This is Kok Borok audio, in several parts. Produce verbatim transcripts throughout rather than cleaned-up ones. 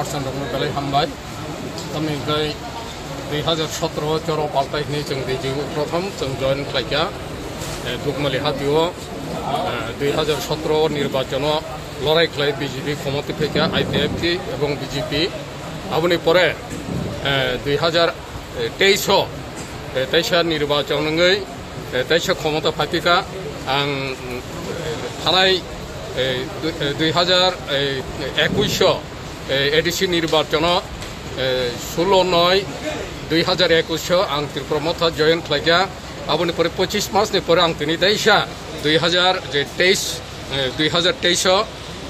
Chwng rokno belai hambai. Tamni hwnkhe dui hajar sotro choro paltai hwnwi chwng D J U prothom chwng join khlaikha, eh, Dukmali hatio, eh, dui hajar sotro nirbachono lorai khlai B J P khomoti phaikha, I P F T ebong B J P. Aboni pore, eh, dui hajar teis o, eh, teisa nirbachon wngwi, eh, teisa khomota phaipikha. Ang, mm, thanai, eh, dui, eh, dui hajar, eh, ekuis o, eh, A D C nirbachono, eh, sulo noi dui hajar ekuis o ang Tipra Motha join khlaikha. Aboni pore pochis mas ni pore ang tini teisa dui hajar je teis, eh, dui hajar teis o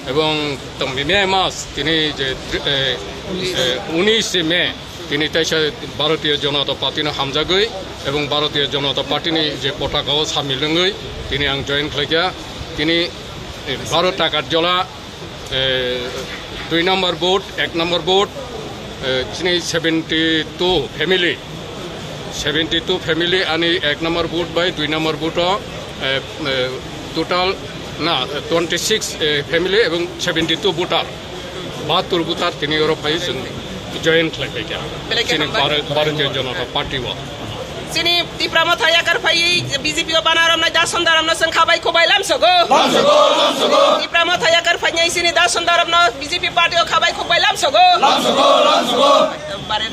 ebong tongmini mas tini je, eh, eh, unis May tini teisa Bharatiya Janata Party no hamjagwi ebong Bharatiya Janata Party ni je potaka o samil wngwi tini ang join khlaikha. Tini, eh, Bharat Takat Jola, eh, dui number booth, ek number booth, eh, chini seventy two family, seventy two family ani ek number booth bai dui number booth o, eh, eh, total na, twenty six, eh, family ebong seventy two voter, bahattur voter tini oro phai chwng join khlai phaikha. Belai khe chini hambai. Bhar-, Bharatiya Janata Party o. Chini Tipra Motha yakar phaiwi B J P o bana romnai Dason Daramno chwng khabai khubai lamsogo. Lamsogo, lamsogo. Tipra Motha yakar phainai chini Dason Daramno B J P party o khabai khubai lamsogo. Lamsogo, lamsogo. Bare.